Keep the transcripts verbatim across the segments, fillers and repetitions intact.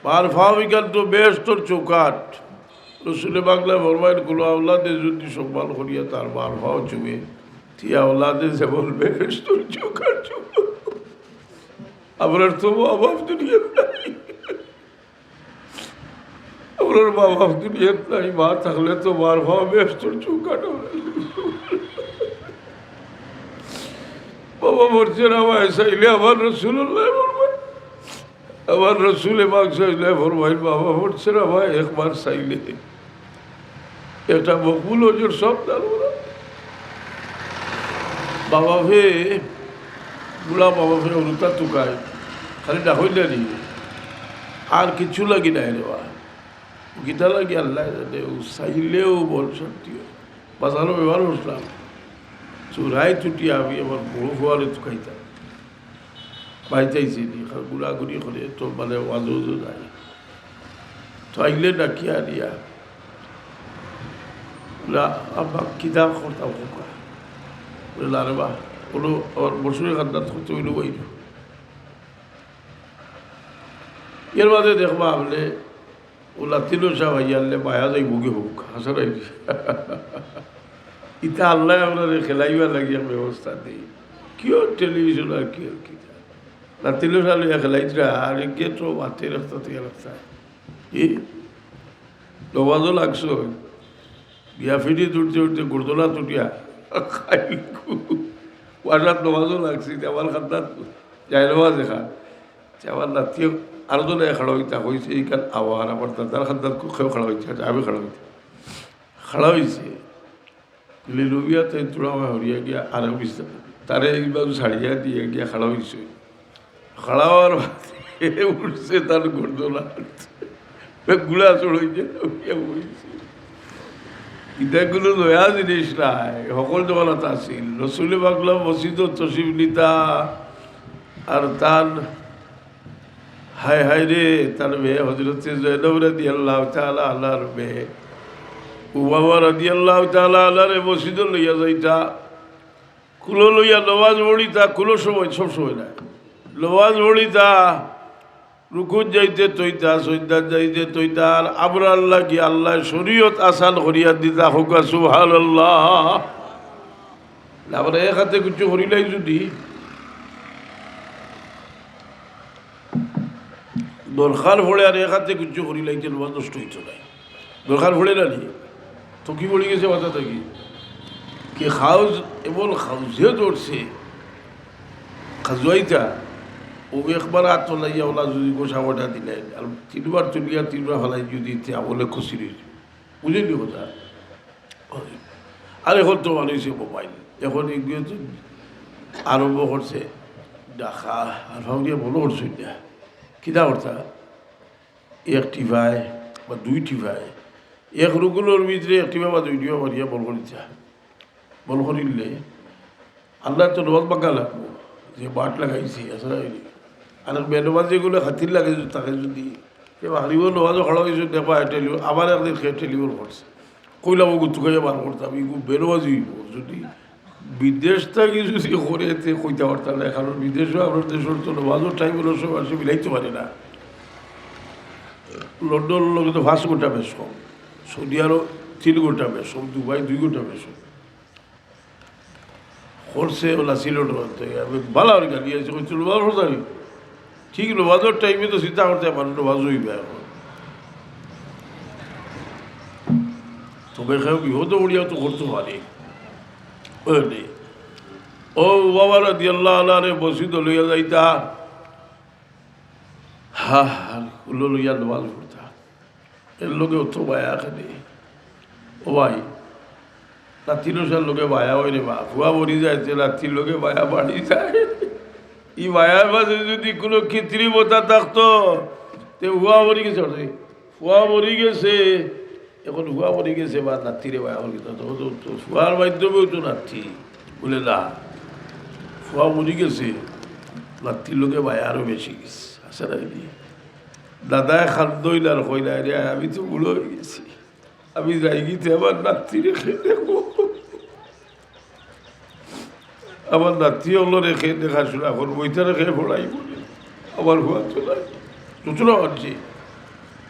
বারো পাও ইখান তো বেহেস্তর চৌকাঠ। রসুলে পাকে ফরমাইন, কুনু আওলাদে যুদি সম্মান করিয়া তার বারো পাও চুমে, তে আওলাদে যেমন বেহেস্তর চৌকাঠ চুমে। আমরার তো মা বাপ দুনিয়াত নাই। আমরার মা বাপ দুনিয়াত নাই, মা থাকলে তো বারো পাও বেহেস্তর চৌকাঠ। বাবা মরছে না ভাই, চাইলে আমার রসুলুল্লাহ বলবে। আমার রসুলে পাক সাল্লাল্লাহু আলাইহি ওয়াসাল্লাম ফরমাইন, বাবা মরছে না ভাই, একবার চাইলে একটা মকবুল হজর সব দান করা। বাবা ফে, বুড়া বাবা ফে হুরুতা তুকায়, খালি ডাকইলা নি, আর কিচ্ছু লাগি নাই রে বা। গীতা লাগি আল্লাহ জানে, ও চাইলেও বড় শান্তি হয়। বাজারো ব্যবহার করছিলাম, চুরাই চুটি আমি আমার বড় ফুয়ারে তুকাইতাম। বাইতাইছি নি, কারণ ঘুরাঘুরি করে তো মানে ওয়াজও যায়। তো আইলে ডাকিয়া আনিয়া, না, আব্বা, কিতা করতাম হোক? বলে, না রে বা, কোনো আমার বছরের কান্দাত করতে হইল বাইরে। এর বাদে দেখবা আপনি, ও লাতিনো সাহেব আইয়া আনলে মায়া যাইব গি হোক, হাসা নাই। ইতা আল্লাহ আপনারে খেলাইবার লাগি এক ব্যবস্থা দেই। কিয় টেলিভিশন আর কিয় কিতা? লাতিনো সাহেব লইয়া খেলাইতরা, আর গিয়ে তো মাতে রাখতা, তুই রাখতা। কি? নমাজও লাগছো? বিয়া ফিরি তুলতে উঠতে গুরদোলা তুটিয়া। খাইলকু। ওয়াজাত নমাজও লাগছি, আমার খান্দাত যায় নমাজ দেখা। তে আমার নাতিয়ে আরো জনে খাড়া হইতা কইছে, এইখান আওয়ার আমার দাদার খান্দাত কেউ খাড়া হইতা, আমি খাড়া হইতা। খাড়া হইছে। লিলুবিয়া তাই তোরা আমার হরিয়া গিয়া আর আমি তারে এইভাবে ছাড়িয়া দিয়ে গিয়া খাড়া হইছে। খাড়া হওয়ার বাদে উঠছে তার গর্দনা। গুলা চড়াইয়া উঠিয়া বইছে। ইটা কোনো নয়া জিনিস নাই, সকল জমানাত আছিল। রসুলে পাকলা মসজিদো তশরিফ নিতা, আর তার হায় হায় রে, তার মেয়ে হজরতে জয়নব রাদিয়াল্লাহু তাআলা আনহার মেয়ে উমামা রাদিয়াল্লাহু তাআলা আনহারে মসজিদো লইয়া যাইতা, কুলো লইয়া নমাজ পড়িতা, কুলো সময়, সব সময় না, নমাজ পড়িতা, রুকুত যাইতে তইতা, সজদাত যাইতে তইতা, আর আমরার লাগি আল্লায় শরীয়ত আসান করিয়া দিতা, কউক্কা সুবহানাল্লাহ। আমরা এক হাতে কিচ্ছু করিলাই যদি, দরকার পড়ে আর এক হাতে কিচ্ছু করিলাইতে নমাজ নষ্ট হইতো না। দরকার পড়ে না নি? তো কি পড়ি গেছে মাথা থাকি? কি খাউজ, এমন খাউজে ধরছে, খাজুয়াইতা, ও একবার হাত তোলাইয়া ওলা যদি গোসা ওটা দিলেন, আর তিনবার তুলিয়া তিনবার ফালাই যদি দিতে, আমলে খুশি রয়েছে। বুঝলি কথা? আর এখন তো বার হইছে মোবাইল, এখন এগুলো তো আরম্ভ করছে ডাকা, আর ভাবলিয়া বলো করছে না। কিতা করতা? এক টিপায় বা দুই টিপায়, এক রুকুনর ভিতরে এক টিপা বা দুই টিপা মারিয়া বল করিতা। বল করিলে আল্লাহ তো নমাজ বাঙ্গা লাগবো, যে বাট লাগাইছে, আসলে আর বেনমাজি এগুলো খাতির লাগে যদি, তাকে যদি সে হারিব নমাজও খাড়া হয়েছে, দেখবা টেলিফোন, আবার একদিন সে টেলিফোন করছে, কইলাম ও গুতুকাইয়া বার করতাম, এগু বেনমাজি হইব। যদি বিদেশ থাকি যদি করে, তে কইতে পারতাম না, কারণ বিদেশও, আপনার দেশের তো নমাজের টাইম হলো সব আসে মিলাইতে পারে না। লন্ডন লগে তো পাঁচ ঘন্টা বেশ কম, সৌদি আরব তিন ঘন্টা বেশ কম, দুবাই দুই ঘন্টা বেশ কম। করছে ওলা সিলেট হতে, আমি বালা ওর গাড়ি আছে, কইছিল বালা ওর গাড়ি। ঠিক নমাজের টাইমে তো চিন্তা করতে পারো, নমাজ হইবে এখন। তবে কেউ বিপদ পড়িয়া তো করতে পারে। বুঝলি? ও বাবা রাদিয়াল্লাহু আনহু রে মসজিদ লইয়া যাইতা। হা, হা, কুলো লইয়া নমাজ পড়তা। এর লগে অত মায়া কেনে? ও ভাই, নাতিনশার লগে মায়া হয় রে বা। ফুয়া মরি যায়, তে নাতির লগে মায়া বাড়ি যায়। এই মায়ার মাঝে যদি কোনো কৃত্রিমতা থাকতো, তে ফুয়া মরি গেছে রে। ফুয়া মরি গেছে, এখন ফুয়া মরি গেছে বা নাতিরে মায়া করি, তখন তো, তো ফুয়ার মাধ্যমেও তো নাতি। বলে, না, ফুয়া মরি গেছে, নাতির লগে মায়া আরো বেশি গেছে। আছে না এটি? দাদায় খান্দইল আর কইলা, "রে, আমি তো বুড়ো হয়ে গেছি, আমি যাই গিতে আমার নাতিরে কে দেখবো? আমার নাতি হলো রে কে দেখাশোনা করবো, ইতারে কে পড়াইবো রে? আমার ফুয়া তো নাই।" দুটো না মানছি।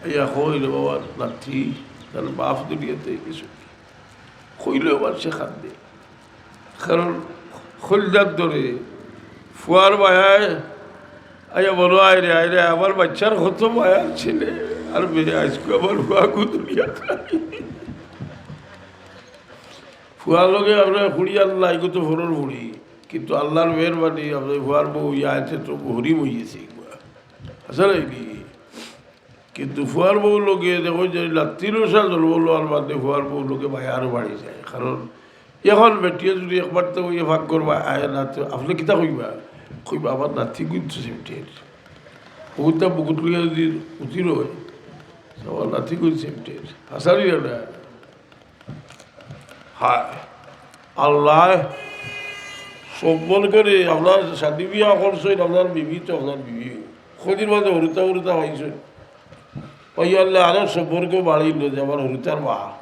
ইয়া কইল, "বাবা, নাতি, তার বাপ দুনিয়াতে গেছে।" কইলেও মানষে কান্দে। কারণ খোলজাত ধরে, ফুয়ার মায়ায়, আইয়া বলো, "আয় রে, আয় রে, আমার বাচ্চার কত মায়ার ছেলে, আর মেয়ে, আইজকু আমার ফুয়াগু দুনিয়াত নাই।" ফুয়ার লগে আমরা ফুড়ি আল্লাহ, এগু তো ফোনর ফুড়ি, কিন্তু আল্লাহর মেহরবানি, আমরা ফুয়ার বউ ইয়া আছে তো হরি বইয়েছে এগুয়া। আসলে কি? কিন্তু ফুয়ার বউ লগে দেখো যে নাতির উষা জন্ম লওয়ার বাদে ফুয়ার বউ লগে মায়া আরো বাড়ি যায়। কারণ এখন বেটিয়ে যদি একবার তো ওই ফাঁক করবা আয় না, তো আপনি কিতা কইবা? কইবা, "আমার নাতি কিন্তু সেমটের।" ওটা বুকুত লইয়া যদি উঠিল হয়, তো আমার নাতি কিন্তু সেমটের। হাসানি না। হায়, আল্লাহ সম্মান করে আপনার শাদি বিয়া করছেন, আপনার বিবি তো আপনার বিবি। কদিন বাদে হুরুতা হুরুতা পাইছেন, পাইয়া আল্লাহ আরো সম্পর্ক বাড়িল যে আমার হুরুতার মা।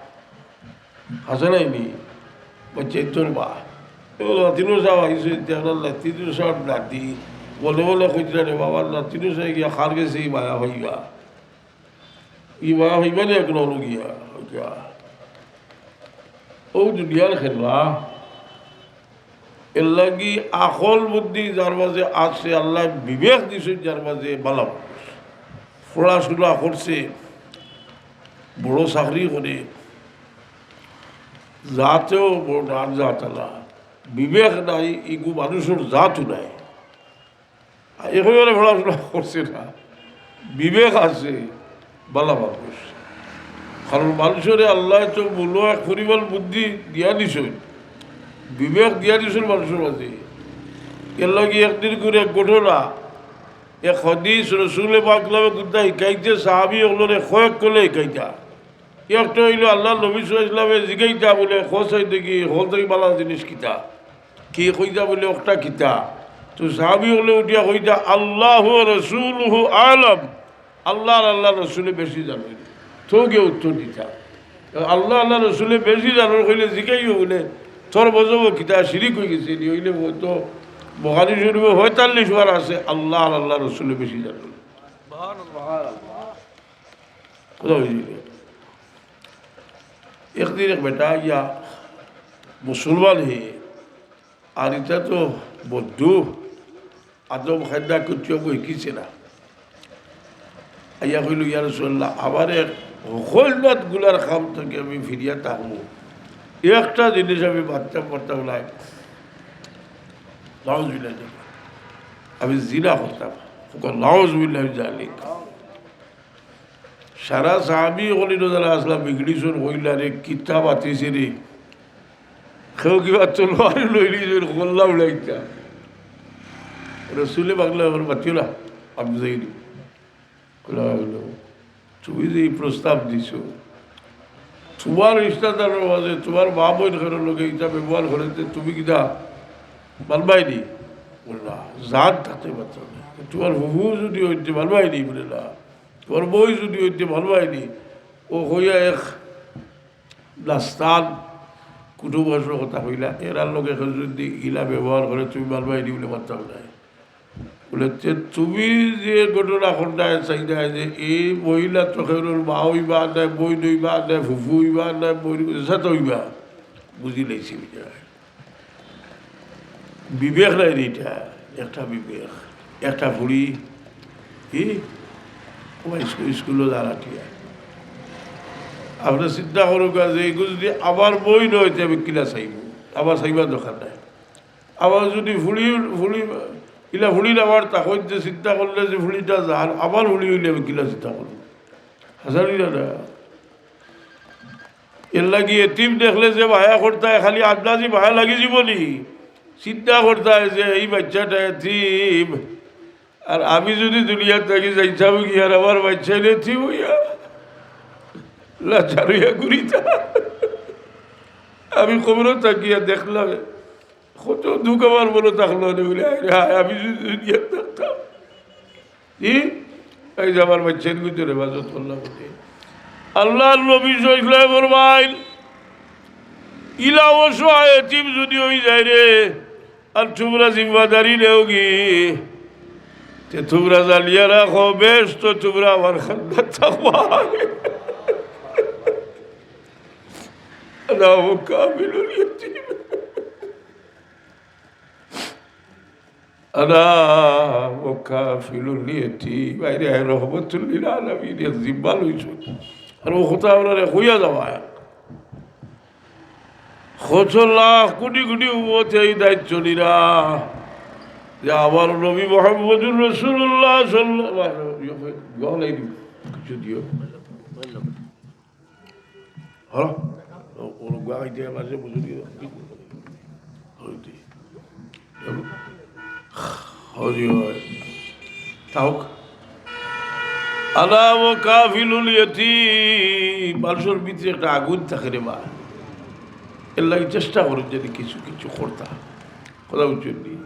হাসে নাইনি? বাচ্চাইন্তর মা। এবার নাতিনও সাহেব আইছে, যে আপনার নাতিনও সাহেব নাতি। বলে বলে কইতরা রে বাবা, নাতিনও সাহেব গিয়া কার গেছে ই মায়া হইবা। ই মায়া হইবা নি এখন হলো গিয়া। ও দুনিয়ার খেলা। এর লাগি আকল বুদ্ধি যার মাঝে আছে, আল্লাহ বিবেক দিছে যার মাঝে, বালা মানুষ। পড়াশোনা করছে, বড় চাকরি করে, জাতেও বড় ডান জাত আলা। বিবেক নাই, ইগু মানুষের জাতও নাই। একেবারে পড়াশোনা করছে না, বিবেক আছে, বালা মানুষ। কারণ মানুষরে আল্লাহ তো মূল এক পরিমাণ বুদ্ধি দিয়া দিছইন, বিবেক দিয়া দিছইন মানুষের মাঝে। এর লাগি একদিন করে এক ঘটনা, এক হাদিস, রসুলে পাক লামে গুদ্দা হিকাইতে সাহাবি অকলরে কয়েক কলে হিকাইতা। একটা হইল আল্লাহর নবী সাল্লাল্লাহু আলাইহি ওয়াসাল্লামে জিগাইতা বলে, "খোঁজ হইতে কি, হল থেকে বালা জিনিস কিতা? কি কইতা বলে, ওটা কিতা?" তো সাহাবি হলে উঠিয়া কইতা, "আল্লাহু ওয়া রাসূলুহু আ'লাম।" আল্লাহ আর আল্লাহর রসুলে বেশি জানেন। তো গিয়ে উত্তর দিতা। আল্লাহ, আল্লাহ রসুলে বেশি জানেন কইলে জিগাইও বলে, "তোর বজব কিতা শিরিক হয়ে গেছে নি?" হইলে ও তো বুখারী শরীফে পঁয়তাল্লিশ বার আছে, "আল্লাহ আর আল্লাহ রসুলে বেশি জানেন।" কথা বুঝলি? একদিন এক বেটা ইয়া মুসলমান হয়ে, আর এটা তো বৌদ্ধ, আদব কায়দা কিচ্ছু আমি শিখিছে না। আইয়া কইল, "ইয়া রাসূলুল্লাহ, আমার এক হকলনাথ গুলার কাম থেকে আমি ফিরিয়া থাকবো, একটা জিনিস আমি মানতাম পারতাম না, নাউজুবিল্লাহ, আমি জিনা করতাম।" নাউজুবিল্লাহ মিন জালিক। সারা সাহাবি অকল যারা আসলা বিগড়িছইন, কইলা রে, কিতা মাতিছে রে। কেউ কিবা তলোয়ারি লইলি যে কল্লা উড়াইতা। রসুলে পাক লামে মাতিও না, আমি যাইনি। কইলা, "তুমি যে এই প্রস্তাব দিছো, তোমার রিশতেদারর মাঝে তোমার মা বইন কেউর লগে ইটা ব্যবহার করে, তে তুমি কিতা মানবায়নি?" বলে, "না, জাত থাকতে পারতাম না। তোমার ফুফু যদি অইতে মানবায়নি?" বলে, "না।" তোর বই যদি অইতে মানবায়নি, ও কইয়া এক নাস্তান কুটুম আসর কথা কইলা, এরার লগে কেউ যদি ইলা ব্যবহার করে, তুমি মানবায়নি বলে মানতাম নায়। বলে, "তে তুমি যে ঘটনা ঘটায় চাইলায় যে এই মহিলা তো কেউর মা অইবা, নায় বইন অইবা, নায় ফুফু অইবা, নায় বইন অইবা, সাথে অইবা, বুঝি লাইছি বুঝা।" বিবেক নাই রে ইটা, একটা বিবেক, একটা ফুড়ি, কি? তোমার স্কুল, স্কুলো দাঁড়াটিয়া। আপনে চিন্তা করুক্কা যে এগু যদি আমার বইন অয়, তে আমি কিলা চাইমু? আমার চাইবার দরকার নাই। আবার যদি ফুড়ি, ফুড়ি, ইলা ফুড়ির আমার তাকইত যে চিন্তা করলে যে ফুড়িটা যার, আমার ফুড়ি অইলে আমি কিলা চিন্তা করমু? হাসানি না, না। এর লাগি এতিম দেখলে যে মায়া করতায়, খালি আন্দাজি মায়া লাগি যিবো নি। চিন্তা করতায় যে এই বাইচ্চাটা এতিম, আর আমি যদি দুনিয়াত থাকি যাইতাম গি আর আমার বাইচ্চাইন এতিম অইয়া, লাচার অইয়া ঘুরিতা। আমি কবরো থাকিয়া দেখলাম, কত দুখ আমার মনো থাকলো নে বলে, "হায় রে হায়, আমি যদি দুনিয়াত থাকতাম।" জি, এই যে আমার বাইচ্চাইন কিন্তু হেফাজত করলাম বটে। আল্লাহর নবী সাল্লাল্লাহু আলাইহি ওয়াসাল্লাম ফরমাইন, ইলা অসহায় এতিম যদি অই যায় রে, আর তুমরা জিম্মাদারি নেও গি, তে তুমরা জানিয়া রাখো, বেহেস্তো তুমরা আমার খান্দাত থাকবায়। أنا وكافل اليتيم. أنا وكافل اليتيم. বাইরে আয় রহমতুল লিল আলামিন, এক জিম্মা লইছইন। আর অউ কথা আপনারে কইয়া যাওয়ায়। কত লাখ কোটি কোটি উম্মতে এই দায়িত্ব নিরা যে আমার নবী মুহাম্মদুর রাসূলুল্লাহ সাল্লাল্লাহু আলাইহি ওয়াসাল্লাম। কিছু দিও। হ্যাঁ? ও, ও গুয়া খাইতে মাঝে বুঝে দিও। হইতে। হরি হয়। তা হোক। أنا وكافل اليتيم। মানুষর ভিতরে একটা আগুন থাকে রে বা। এর লাগি চেষ্টা করইন যদি কিছু কিছু করতা। কথা বুঝছইন নি?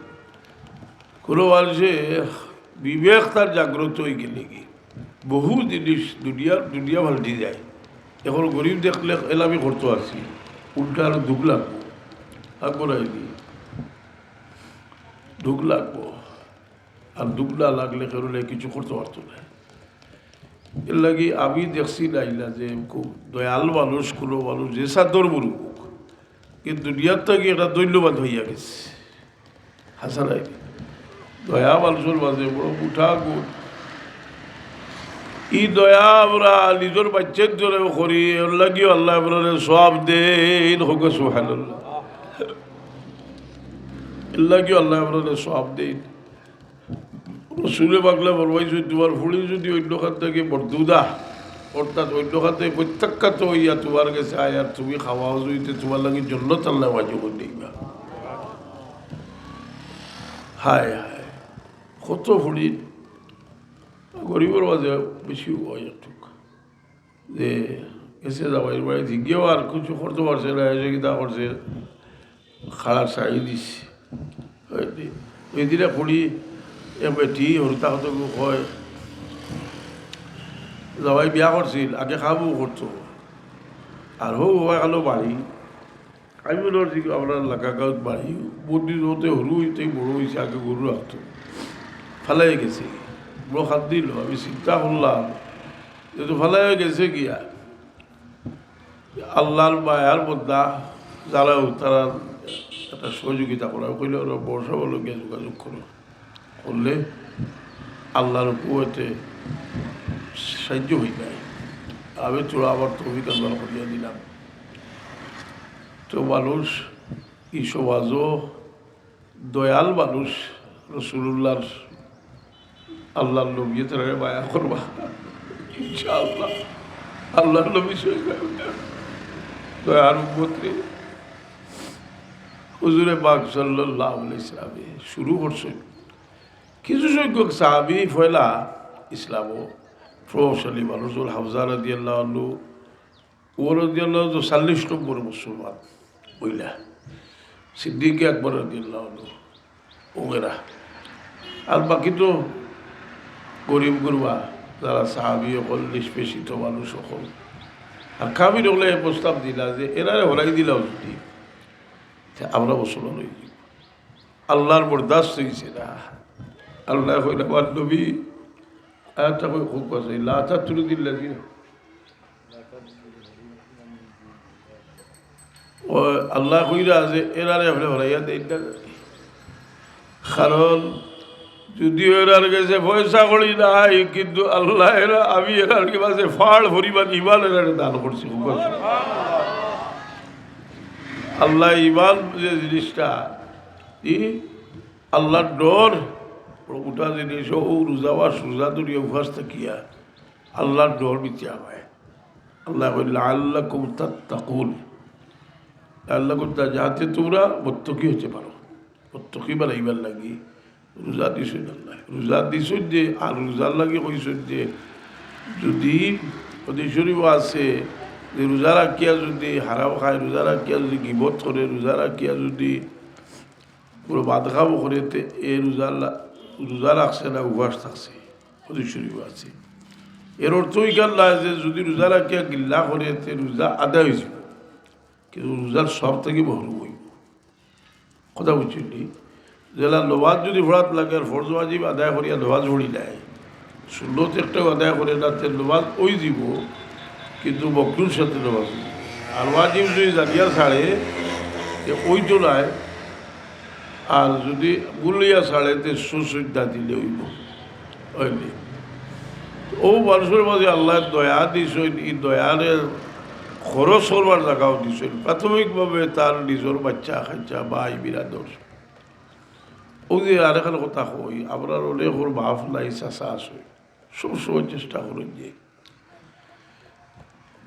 কোনো মানুষে বিবেক তার জাগ্রত অইগেলে কি, বহু জিনিস দুনিয়ার, দুনিয়া পাল্টি যায়। এখন গরিব দেখলে এলামি করতো আছি, উল্টা আরো দুখ লাগবো। আগবো না এদি? দুখ লাগবো। আর দুখ না লাগলে কেউ কিছু করতো পারতো না। এর লাগি আমি দেখছি না ইলা যে খুব দয়াল মানুষ, কোনো মানুষ যে সাদর মরু হোক, কিন্তু দুনিয়ার থাকি একটা ধন্যবাদ হইয়া গেছে। হাছা নায় নি? দয়া মানুষর মাঝে বড় উঠা গুণ। ই দয়া আমরা নিজর বাচ্চাইন্তরেও করি, এর লাগিও আল্লায় আমরারে সওয়াব দেইন। হোক সুবহানাল্লাহ। এর লাগিও আল্লায় আমরারে সওয়াব দেইন। রসুলে পাকে ফরমাইছইন, তুমার ফুড়ি যদি অইন্য খান থাকি মরদুদা, অর্থাৎ অইন্য খান থাকি প্রত্যাখ্যাত অইয়া তুমার গেছে আয় আর তুমি খাওয়াও যদি, তুমার লাগি জন্নত আল্লায় ওয়াজিব করি দিবা। হায় হায়, কত ফুড়ি গরিবর মাঝে বেশি অয় একটুক। যে গেছে জামাইর বাড়ি, জিজ্ঞেও আর কিছু করতো পারছে না, এসে কিতা করছে, খাড়া চাই দিছে। ওই দি-, ওই দিনে ফুড়ি এক বেটি হরুতা কত কয়, জামাই বিয়া করছিল, আগে খাবো করতো, আর হউ হওয়া গেল বাড়ি। আমি মনে করছি কি, আপনার লাগা গাঁওত বাড়ি, বন্দি হতে হুরু হইতে বড় হইছে, আগে গরু রাখতো, ফালাই গেছে। বড় খাদ দিল, আমি চিন্তা করলাম, যে তো ফালাই গেছে গিয়া, আল্লাহর মায়ার বন্দা যারা, তারা একটা সহযোগিতা করা, কইলে ওরা বর্ষা বলো গিয়া যোগাযোগ করো, করলে আল্লাহর কুয়াতে সাহায্য হই যায়। আমি তোরা আবার তৌফিক আল্লাহ করিয়া দিলাম। তো মানুষ, এই সমাজও দয়াল মানুষ, রসুলুল্লাহর, আল্লাহর নবী তারারে মায়া করবা, ইনশাআল্লাহ। আল্লাহর নবী সই করবা। দয়ার উম্মত রে, হুজুরে পাক সাল্লাল্লাহু আলাইহি ওয়াসাল্লামে শুরু করছইন। কিছু সংখ্যক সাহাবী পয়লা ইসলামও প্রভাবশালী মানুষ, যেমন হামজা রাদিয়াল্লাহু আনহু, উমর রাদিয়াল্লাহু আনহু তো চল্লিশ নম্বর মুসলমান অইলা, সিদ্দিকে আকবর রাদিয়াল্লাহু আনহু, উমেরা। আর বাকি তো গরিব গুরবা, যারা সাহাবী অকল, নিষ্পেষিত মানুষ অকল। আর কাফির অকলে এই প্রস্তাব দিলা যে এরারে হরাই দিলাও যদি, তে আমরা মুসলমান অই যাইব। আল্লাহর বরদাস্ত অইছে না। আল্লায় কইলা, আমার নবী, আয়াতটা কই খুব আছে, লা তাতরুদিল্লাযিনা ও আল্লায় কইরা যে এরারে আপনে হরাইয়া দেইন না। কারণ যদিও এরার গেছে পয়সা কড়ি নাই, কিন্তু আল্লায় এরা, আমি এরার গেছে পাহাড় পরিমাণ ঈমান এরারে দান করছি। আল্লায় ঈমান যে জিনিসটা, ই আল্লাহর ডর, ওটা জিনিস, ও রোজা বা রোজা ধরিয়া উপাস থাকিয়া আল্লাহর ডর মিটিয়া পায়। আল্লায় কইলা, "লাআল্লাকুম তাত্তাকুন।" লাআল্লাকুম তা-, যাতে তোমরা মুত্তাকি হইতে পারো। মুত্তাকি বানাইবার লাগি রোজা দিছইন আল্লায়। রোজা দিছইন যে, আর রোজার লাগি কইছইন যে, যদি হাদিস শরীফ আছে যে রোজা রাখিয়া যদি হারাম খায়, রোজা রাখিয়া যদি গিবত করে, রোজা রাখিয়া যদি কোনো বাদ খাবো করে, তে এ রোজা লা-, রোজা রাখছে না, উপাস থাকছে। হাদিস শরীফ আছে। এর অর্থ ইখান নায় যে যদি রোজা রাখিয়া গিল্লা করে, তে রোজা আদায় অইযিবো, কিন্তু রোজার সওয়াব থাকি মহরুম অইবো। কথা বুঝছইন নি? যেলা নমাজ যুদি পড়াত লাগে আর ফরজ ওয়াজিব আদায় করিয়া নমাজ পড়ি নাই, সুন্নত একটাও আদায় করে না, তে নমাজ অই যিবো, কিন্তু মকরুর সাথে নমাজ অইবো। আর ওয়াজিব যুদি জানিয়া ছাড়ে, তে অইতো নায়। আর যুদি ভুলিয়া ছাড়ে, তে সুসুজদা দিলে অইবো। অইলে অউ মানুষর মাঝে আল্লায় দয়া দিছইন, ই দয়ারে খরচ করবার জাগাও দিছইন। প্রাথমিকভাবে তার নিজর বাচ্চা কাচ্চা, ভাই বিরাদর। অউ যে আরেকখান কথা কই, আমরার অনেকর বাফ নাই, চাচা আছে, সব সময় চেষ্টা করইন যে,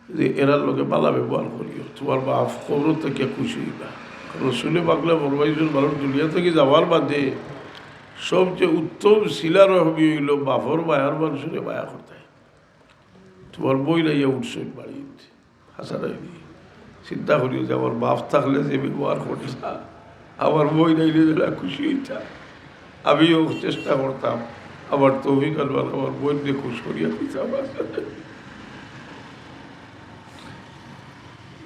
যে এরার লগে ভালা ব্যবহার করিও, তুমার বাফ কবর থাকি খুশি অইবা। কারণ রসুলে পাকে ফরমাইছইন, মানুষ দুনিয়া থাকি যাওয়ার বাদে সবচেয়ে উত্তম সিলা রহমি অইলো বাফর মায়ার মানুষরে মায়া করতে। তুমার বইন আইয়া উঠছইন বাড়িত, হাছা নায়নি? চিন্তা করিও যে আমার বাফ থাকলে যে ব্যবহার করতা, আমার বইন আইলে যেলা খুশি অইতা। আমিও চেষ্টা করতাম, আমার তৌফিক আনবার, আমার বইনরে খুশ করিয়া দিতাম।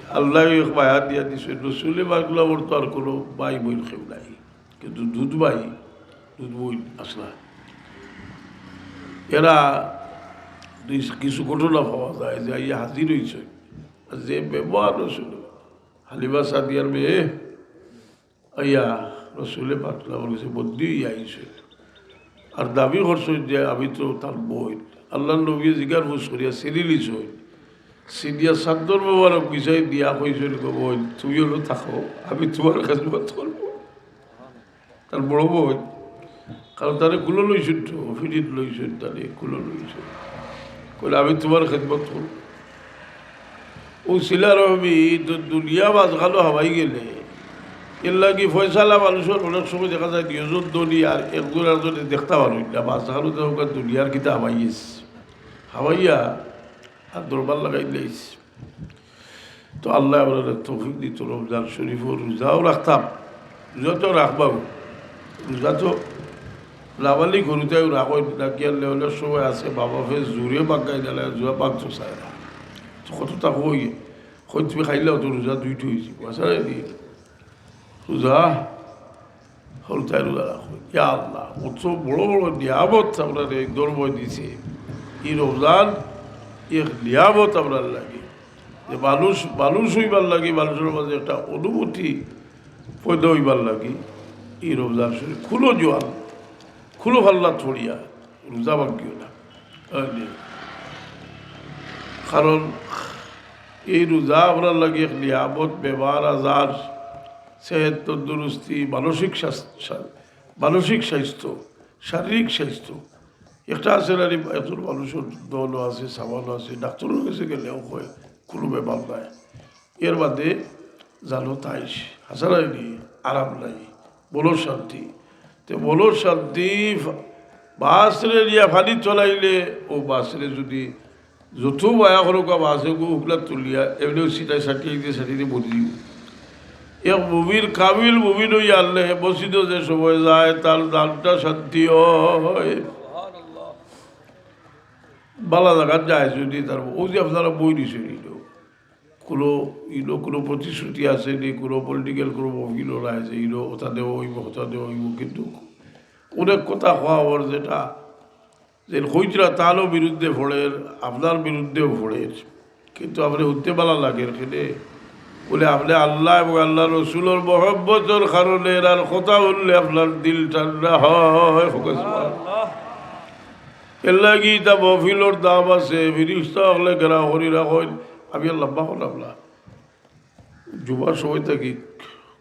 আল্লায় এক মায়া দিয়া দিছইন, রসুলে পাকর তো আর কোনো ভাই বইন কেউ নাই, কিন্তু দুধ ভাই, দুধ বইন আছলা। এরা দুই, কিছু ঘটনা পাওয়া যায় যে আইয়া হাজির অইছইন। আর যে ব্যবহার রসুল, হালিমা সাদিয়ার মেয়ে আইয়া রসুলে পাকর গেছে বন্দি অইয়া আইছইন। আর দাবি করছইন যে আমি তো তার বইন। আল্লার নবীয়ে জিগার ফুস করিয়া চিনিলিছইন। চিনিয়া চাদ্দর মোবারক বিছাই দিয়া কইছইন, "গো বইন, তুমি অনো থাকো, আমি তুমার খেদমত করমু।" তার বড় বইন, কারণ তারে কুলো লইছইন তো, ফিরিত লইছইন, তারে কুলো লইছইন। কইলে, "আমি তুমার খেদমত করমু।" অউ সিলা রহমি তো দুনিয়া মাঝখানো হামাই গেলে, এরলাগি ফয়সালা মানুষর অনেক সময় দেখা যায় দুইজন ধনী আর একজন আরজনে দেখতা পারইন না, মাঝখানো তো ওখান দুনিয়ার কিতা হামাই গেছে। হামাইয়া আর দরবার লাগাই দিলাইছে। তো আল্লায় আমরারে তৌফিক দিতো, রমজান শরীফর রোজাও রাখতাম, রোজা তো রাখবাউ, রোজা তো নাবালিগ হুরুতাইও রাখইন, নাকি আর লেওয়ানোর সময় আছে, বাবা ফে জোরে বাগাই দিলে, জোরে বাগতো চায় না। তো কততা কই, কই তুমি খাইলাও তো রোজা দুইটা অইছে, বুঝা যায় নি? রোজা হরুতায় রোজা রাখো। ইয়া আল্লাহ, অত বড় বড় নিয়ামত আমরারে এই ধর্ময় দিছে। ই রমজান এক নিয়ামত আমরার লাগি। যে মানুষ, মানুষ অইবার লাগি, মানুষর মাঝে একটা অনুভূতি পয়দা অইবার লাগি, ই রমজান শরীফ খুলো জোয়ান, খুলো ফাল্লা ছড়িয়া, রোজা ভাঙ্গিও না। বুঝলি? কারণ এই রোজা আমরার লাগি এক নিয়ামত, বেমার আজার, সেহত তন্দুরুস্তি, মানসিক স্বাস্থ্য, শা-, মানসিক স্বাস্থ্য, শারীরিক স্বাস্থ্য। একটা আছে না রে, একজন মানুষর দলও আছে, সামানও আছে, ডাক্তারর গেছে গেলেও কয়, "কুনু বেমার নাই।" এর বাদে জানো তাইশ, হাছা নায়নি, আরাম নাই, মনর শান্তি। তে মনর শান্তি ফা-, বাসরে নিয়া ফানিত ফালাইলে, অউ বাসরে যুদি যত মায়া করুক বাসে গো হুকলা তুলিয়া, এমনেউ সিটাই সাটিয়ে দিয়ে সাটিয়ে দিয়ে বলি দিব। এক মুমিন, কামিল মুমিন অইয়া আনলে, মসজিদো যে সময় যায়, তার জানটা শান্তি অয়। ভালা জাগাত যায় যুদি তার, অউ যে আপনারা বই দিছইন ইনো, কুনু, ইনো কুনু প্রতিশ্রুতি আছে নি, কুনু political কুনু মহফিল নাই যে ইনো অতা দেওয়া অইবো, অতা দেওয়া অইবো, কিন্তু অনেক কথা কওয়া অর যেটা যে কইতরা তারও বিরুদ্ধে পড়ের, আপনার বিরুদ্ধেও পড়ের, কিন্তু আপনে হুনতে ভালা লাগের কেনে? বলে, আপনে আল্লাহ এবং আল্লাহর রসুলর মহব্বতর কারণে এরার কথা হুনলে আপনার দিল ঠান্ডা হয়। হোক সুবহানাল্লাহ। এর লাগি ইতা মহফিলর দাম আছে, ফিরিস্তা অকলে ঘেরাও করি রাখইন। আমি আর লম্বা করলাম না। জুমার সময় থাকি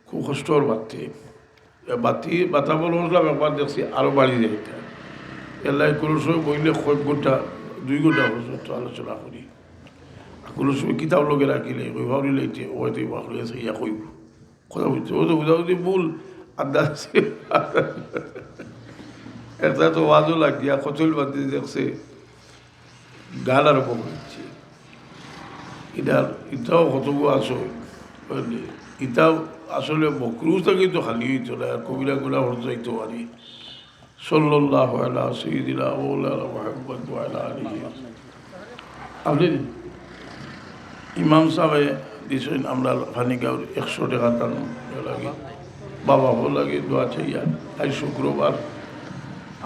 খুব কষ্ট অর বাড়তে। এ বাতি, বাতা বন্ধ করলাম, একবার দেখছি আরো বাড়ি যাইতা। এর লাগি কুনু সময় বইলে কয়েক ঘন্টা, দুই ঘন্টা পর্যন্ত আলোচনা করি। আর কুনু সময় কিতাব লগে রাখিলে, কই ভাবলি লাইতে, ওই তো ইবা হয়ে আছে, ইয়া কইব। কথা বুঝতে, ও তো বুঝাবুঝি ভুল, আন্দাজ আছে। একটা তো ওয়াজও লাগিয়া, কতল বাতি দেখছে, গান আরম্ভ করেছে। ইটা, ইটাও কতগু আছে, বুঝলি? ইটাও আসলে মকরুহ থাকি তো খালি অইতো না, আর কবিরা গুনাহ অর যাইতো পারে। সাল্লাল্লাহু আলা সাইয়্যিদিনা মাওলানা মুহাম্মদ ওয়া আলা আলিহি। আপনে ইমাম সাহেবে দিছইন আমরার পানিগাঁওর একশো টেকা দান লাগি। বাবা বউ লাগে দোয়া চাইয়া। আইজ শুক্রবার।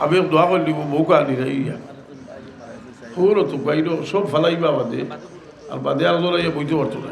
আমি এক দোয়া করি দিব, বউকে আনি রাইয়া। হৌর তো বাইর সব ফালাইবা বাদে। আর বাদে আর দৌড়াইয়া বইতে পারতো না।